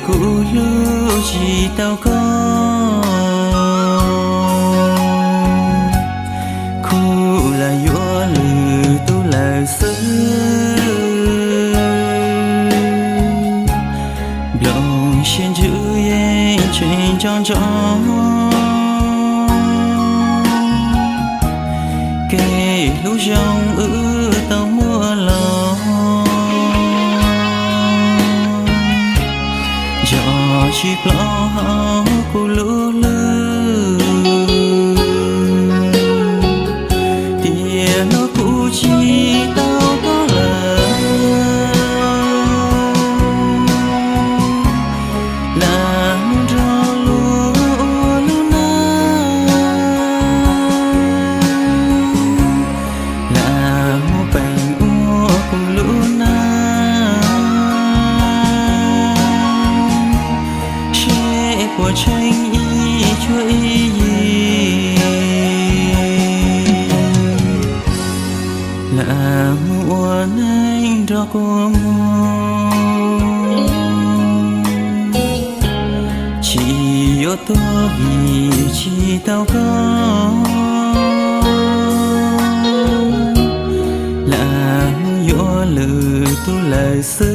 Kuv hlub tsis tau koj, kuv lam yuav lwm tus lawm xwb. Nplooj siab ntsws yeej tseem nco ntsoov kev hlub zoo wb tau muaj los. Tso tsis plaub hauv kuv lub hlwb, tiam no kuv tsis tau koj lawm. Lam mus nrog luag ua lub neej, lam mus peem ua kuv lub neej, seb puas tsheej ib tshuab ib yig. Lam mus ua neej nrog kua muag, tsis yuav tuag vim tsis tau koj, lam mus yuav lwm tus lawm xwb.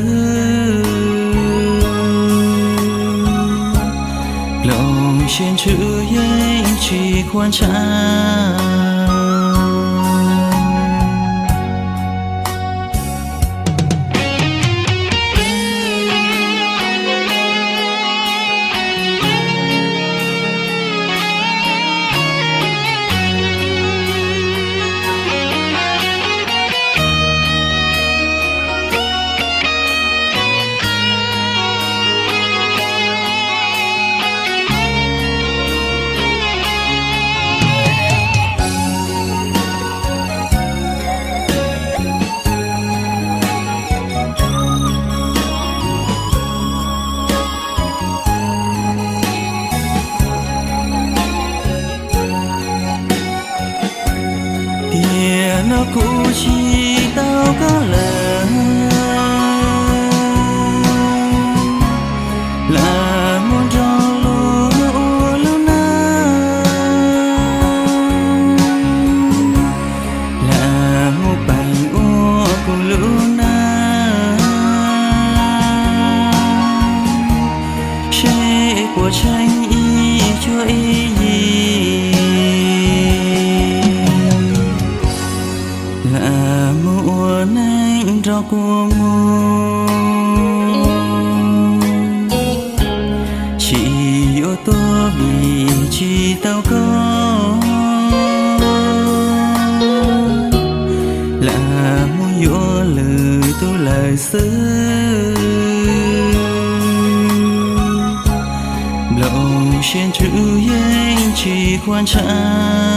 Nplooj siab ntsws yeej tsis khuam ntshav. Tiam no kuv tsis tau koj lawm, lam mus nrog luag ua lub neej, lam mus peem ua kuv lub neej, seb puas tsheej ib tshuab ib yig. Lam mus ua neej nrog kua muag, tsis yuav tuag vim tsis tau koj, lam mus yuav lwm tus lawm xwb. Nplooj siab ntsws yeej tsis khuam ntshav.